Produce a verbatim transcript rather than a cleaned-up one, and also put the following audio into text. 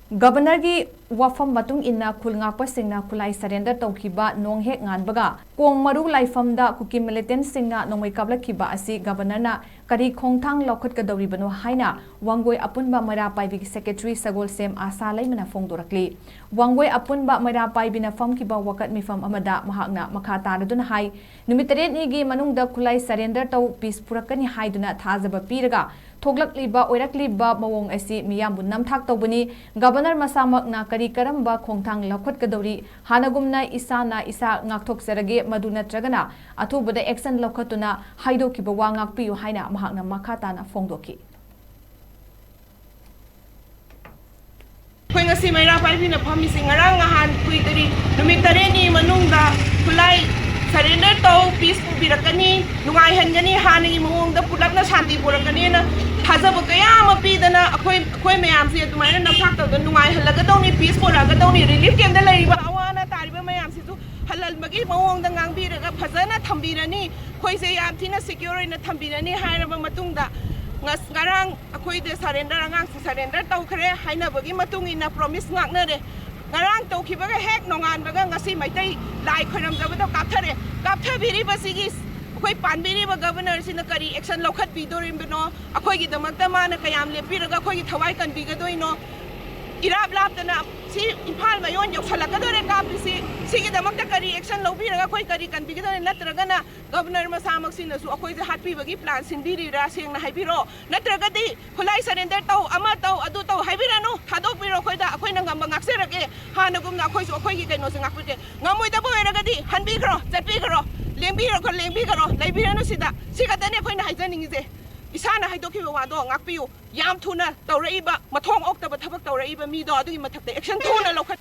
ꯒꯕꯔꯅꯔꯒꯤ ꯋꯥꯐꯝ ꯃꯇꯨꯡ ꯏꯟꯅ ꯈꯨꯜ ꯉꯥꯛꯄꯁꯤꯡꯅ ꯈꯨꯠꯂꯥꯏ ꯁꯔꯦꯟꯗꯔ ꯇꯧꯈꯤꯕ ꯅꯣꯡ ꯍꯦꯛ ꯉꯥꯟꯕꯒ ꯀꯣꯡ ꯃꯔꯨ ꯂꯥꯏꯐꯝꯗ ꯀꯨꯀꯤ ꯃꯤꯂꯤꯇꯦꯟꯠꯁꯤꯡꯅ ꯅꯣꯡꯃꯩ ꯀꯥꯞꯂꯛꯈꯤꯕ ꯑꯁꯤ ꯒꯕꯔꯅꯔꯅ ꯀꯔꯤ ꯈꯣꯡꯊꯥꯡ ꯂꯧꯈꯠꯀꯗꯧꯔꯤꯕꯅꯣ ꯍꯥꯏꯅ ꯋꯥꯡꯒꯣꯏ ꯑꯄꯨꯟꯕ ꯃꯩꯔꯥ ꯄꯥꯏꯕꯤꯒꯤ ꯁꯦꯀ꯭ꯔꯦꯇꯔꯤ ꯁꯒꯣꯜꯁꯦꯝ ꯑꯥꯁꯥ ꯂꯩꯃꯅ ꯐꯣꯡꯗꯣꯔꯛꯂꯤ꯫ ꯋꯥꯡꯒꯣꯏ ꯑꯄꯨꯟꯕ ꯃꯩꯔꯥ ꯄꯥꯏꯕꯤꯅ ꯐꯝꯈꯤꯕ ꯋꯥꯀꯠ ꯃꯤꯐꯝ ꯑꯃꯗ ꯃꯍꯥꯛꯅ ꯃꯈꯥ ꯇꯥꯔꯗꯨꯅ ꯍꯥꯏ, ꯅꯨꯃꯤꯠ ꯇꯔꯦꯠꯅꯤꯒꯤ ꯃꯅꯨꯡꯗ ꯈꯨꯠꯂꯥꯏ ꯁꯔꯦꯟꯗꯔ ꯇꯧ, ꯄꯤꯁ ꯄꯨꯔꯛꯀꯅꯤ ꯍꯥꯏꯗꯨꯅ ꯊꯥꯖꯕ ꯄꯤꯔꯒ ꯊꯣꯛꯂꯛꯂꯤꯕ, ꯑꯣꯏꯔꯛꯂꯤꯕ ꯃꯑꯣꯡ ꯑꯁꯤ ꯃꯤꯌꯥꯝꯕꯨ ꯅꯝꯊꯥꯛ ꯇꯧꯕꯅꯤ꯫ ꯒꯕꯔꯅꯔ ꯃꯁꯥꯃꯛꯅ ꯀꯔꯤ ꯀꯔꯝꯕ ꯈꯣꯡꯊꯥꯡ ꯂꯧꯈꯠꯀꯗꯧꯔꯤ? ꯍꯥꯟꯅꯒꯨꯝꯅ ꯏꯁꯥꯅ ꯏꯁꯥ ꯉꯥꯛꯊꯣꯛꯆꯔꯒꯦ, ꯃꯗꯨ ꯅꯠꯇ꯭ꯔꯒꯅ ꯑꯊꯨꯕꯗ ꯑꯦꯛꯁꯟ ꯂꯧꯈꯠꯇꯨꯅ ꯍꯥꯏꯗꯣꯛꯈꯤꯕ ꯋꯥ ꯉꯥꯛꯄꯤꯌꯨ ꯍꯥꯏꯅ ꯃꯍꯥꯛꯅ ꯃꯈꯥ ꯇꯥꯅ ꯐꯣꯡꯗꯣꯛꯈꯤ꯫ ꯑꯩꯈꯣꯏ ꯉꯁꯤ ꯃꯩꯔꯥ ꯄꯥꯏꯕꯤꯅ ꯐꯝꯃꯤꯁꯤ ꯉꯔꯥꯡ ꯅꯍꯥꯟ ꯀꯨꯏꯗ꯭ꯔꯤ, ꯅꯨꯃꯤꯠ ꯇꯔꯦꯠꯅꯤ ꯃꯅꯨꯡꯗ ꯈꯨꯠꯂꯥꯏ ꯁꯔꯦꯟꯗꯔ ꯇꯧ, ꯄꯤꯁ ꯄꯨꯕꯤꯔꯛꯀꯅꯤ, ꯅꯨꯡꯉꯥꯏꯍꯟꯒꯅꯤ, ꯍꯥꯟꯅꯒꯤ ꯃꯑꯣꯡꯗ ꯄꯨꯂꯞꯅ ꯁꯥꯟꯇꯤ ꯄꯨꯔꯛꯀꯅꯤꯅ ꯊꯥꯖꯕ ꯀꯌꯥ ꯑꯃ ꯄꯤꯗꯅ ꯑꯩꯈꯣꯏ, ꯑꯩꯈꯣꯏ ꯃꯌꯥꯝꯁꯤ ꯑꯗꯨꯃꯥꯏꯅ ꯅꯝꯊꯥꯛ ꯇꯧꯗꯅ ꯅꯨꯡꯉꯥꯏꯍꯜꯂꯒꯗꯧꯅꯤ, ꯄꯤꯁ ꯄꯨꯔꯛꯑꯒꯗꯧꯅꯤ, ꯔꯤꯂꯤꯐ ꯀꯦꯝꯞꯇ ꯂꯩꯔꯤꯕ ꯑꯋꯥ ꯑꯅꯥ ꯇꯥꯔꯤꯕ ꯃꯌꯥꯝꯁꯤꯁꯨ ꯍꯜꯍꯟꯕꯒꯤ ꯃꯑꯣꯡꯗ ꯉꯥꯡꯕꯤꯔꯒ ꯐꯖꯅ ꯊꯝꯕꯤꯔꯅꯤ, ꯑꯩꯈꯣꯏꯁꯦ ꯌꯥꯝ ꯊꯤꯅ ꯁꯦꯀ꯭ꯌꯣꯔ ꯑꯣꯏꯅ ꯊꯝꯕꯤꯔꯅꯤ ꯍꯥꯏꯔꯕ ꯃꯇꯨꯡꯗ ꯉꯁ-, ꯉꯔꯥꯡ ꯑꯩꯈꯣꯏꯗ ꯁꯔꯦꯟꯗꯔ, ꯑꯉꯥꯡꯁꯤꯡ ꯁꯔꯦꯟꯗꯔ ꯇꯧꯈ꯭ꯔꯦ ꯍꯥꯏꯅꯕꯒꯤ ꯃꯇꯨꯡ ꯏꯟꯅ ꯄ꯭ꯔꯣꯃꯤꯁ ꯉꯥꯛꯅꯔꯦ꯫ ꯉꯔꯥꯡ ꯇꯧꯈꯤꯕꯒ ꯍꯦꯛ ꯅꯣꯡꯉꯥꯟꯕꯒ ꯉꯁꯤ ꯃꯩꯇꯩ ꯂꯥꯏ ꯈꯣꯏꯔꯝꯖꯕꯗ ꯀꯥꯞꯊꯔꯦ꯫ ꯀꯥꯞꯊꯕꯤꯔꯤꯕꯁꯤꯒꯤ ꯑꯩꯈꯣꯏ ꯄꯥꯟꯕꯤꯔꯤꯕ ꯒꯕꯔꯅꯔꯁꯤꯅ ꯀꯔꯤ ꯑꯦꯛꯁꯟ ꯂꯧꯈꯠꯄꯤꯗꯣꯔꯤꯕꯅꯣ? ꯑꯩꯈꯣꯏꯒꯤꯗꯃꯛꯇ ꯃꯥꯅ ꯀꯌꯥꯝ ꯂꯦꯞꯄꯤꯔꯒ ꯑꯩꯈꯣꯏꯒꯤ ꯊꯋꯥꯏ ꯀꯟꯕꯤꯒꯗꯣꯏꯅꯣ? ꯏꯔꯥꯞ ꯂꯥꯞꯇꯅ ꯁꯤ ꯏꯝꯐꯥꯜ ꯃꯌꯣꯟ ꯌꯧꯁꯜꯂꯛꯀꯗꯣꯔꯦ ꯀꯥꯞꯄꯤꯁꯤ꯫ ꯁꯤꯒꯤꯗꯃꯛꯇ ꯀꯔꯤ ꯑꯦꯛꯁꯟ ꯂꯧꯕꯤꯔꯒ ꯑꯩꯈꯣꯏ ꯀꯔꯤ ꯀꯟꯕꯤꯒꯗꯣꯏꯅꯣ? ꯅꯠꯇ꯭ꯔꯒꯅ ꯒꯕꯔꯅꯔ ꯃꯁꯥꯃꯛꯁꯤꯅꯁꯨ ꯑꯩꯈꯣꯏꯁꯦ ꯍꯥꯠꯄꯤꯕꯒꯤ ꯄ꯭ꯂꯥꯟ ꯁꯤꯟꯕꯤꯔꯤꯔꯥ? ꯁꯦꯡꯅ ꯍꯥꯏꯕꯤꯔꯣ꯫ ꯅꯠꯇ꯭ꯔꯒꯗꯤ ꯈꯨꯠꯂꯥꯏ ꯁꯔꯦꯟꯗꯔ ꯇꯧ, ꯑꯃ ꯇꯧ, ꯑꯗꯨ ꯇꯧ ꯍꯥꯏꯕꯤꯔꯅꯨ, ꯊꯥꯗꯣꯛꯄꯤꯔꯣ ꯑꯩꯈꯣꯏꯗ꯫ ꯑꯩꯈꯣꯏꯅ ꯉꯝꯕ ꯉꯥꯛꯆꯔꯒꯦ, ꯍꯥꯟꯅꯒꯨꯝꯅ ꯑꯩꯈꯣꯏꯁꯨ ꯑꯩꯈꯣꯏꯒꯤ ꯀꯩꯅꯣꯁꯦ ꯉꯥꯛꯄꯤꯔꯒꯦ꯫ ꯉꯝꯃꯣꯏꯗꯕ ꯑꯣꯏꯔꯒꯗꯤ ꯍꯟꯕꯤꯈ꯭ꯔꯣ, ꯆꯠꯄꯤꯈ꯭ꯔꯣ, ꯂꯦꯡꯕꯤꯔꯣ, ꯂꯦꯡꯕꯤꯈ꯭ꯔꯣ, ꯂꯩꯕꯤꯔꯅꯨ ꯁꯤꯗ꯫ ꯁꯤ ꯈꯛꯇꯅꯤ ꯑꯩꯈꯣꯏꯅ ꯍꯥꯏꯖꯅꯤꯡꯉꯤꯁꯦ꯫ ꯏꯁꯥꯅ ꯍꯥꯏꯗꯣꯛꯈꯤꯕ ꯋꯥꯗꯣ ꯉꯥꯛꯄꯤꯌꯨ꯫ ꯌꯥꯝ ꯊꯨꯅ ꯇꯧꯔꯛꯏꯕ, ꯃꯊꯣꯡ ꯑꯣꯛꯇꯕ ꯊꯕꯛ ꯇꯧꯔꯛꯏꯕ ꯃꯤꯗꯣ ꯑꯗꯨꯒꯤ ꯃꯊꯛꯇ ꯑꯦꯛꯁꯟ ꯊꯨꯅ ꯂꯧꯈꯠ